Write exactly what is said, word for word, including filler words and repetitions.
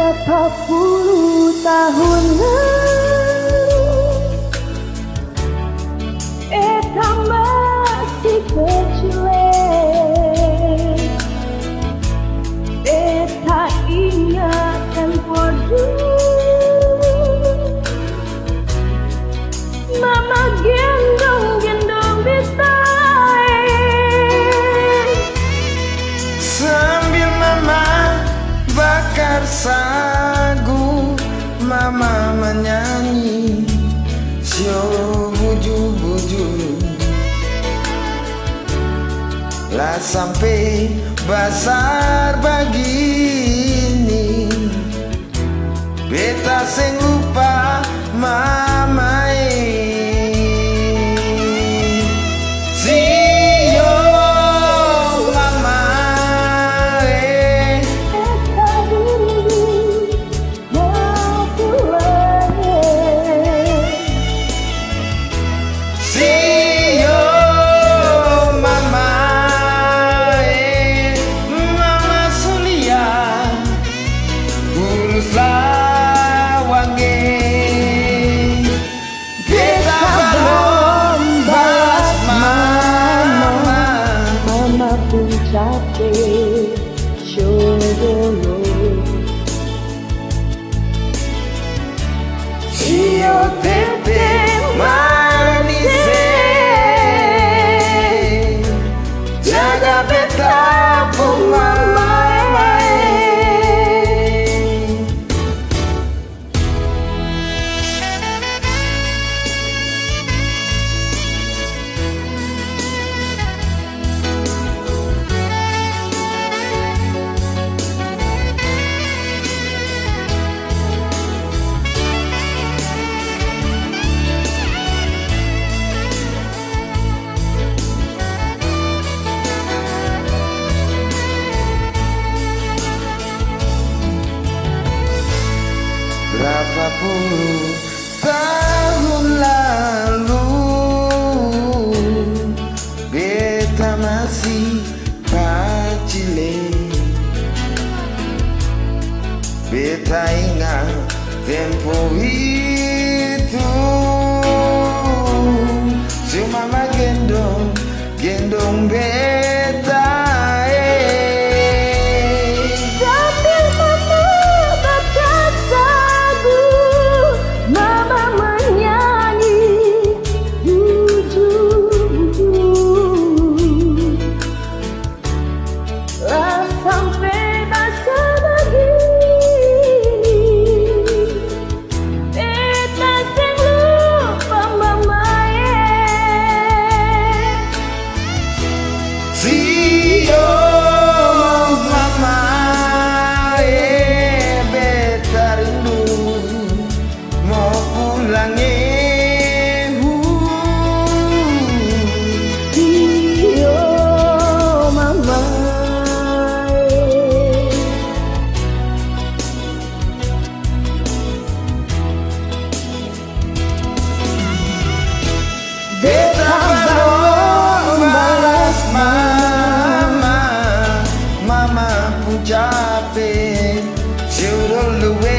Berapa puluh tahun lalu, beta masih kecil, beta ingat tempo dulu. Mama gendong-gendong beta e. Sambil mama bakar sagu, mama manyanyi sio buju-buju. Lah sampe basar bagini, beta seng lupa mama e. Sio mama e. Beta rindu mo pulang e. Sio mama e, mama su lia urus lawang e. Beta balom balas mama, mama pung cape sio dolo. Sio tete manis e, jaga beta pung mama e. Brapa pulu tahun lalu, beta masi kacil e. Beta inga tempo itu, su mama gendong, gendong beta e. Sambil mama baca sagu, mama manyanyi buju-buju. Lah sampe basar bagini, beta seng lupa mama e. Sio mama e, beta rindu mo pulang e, hu. Iyo, mama e. Beta balom balas mama, mama pung cape. Suru lue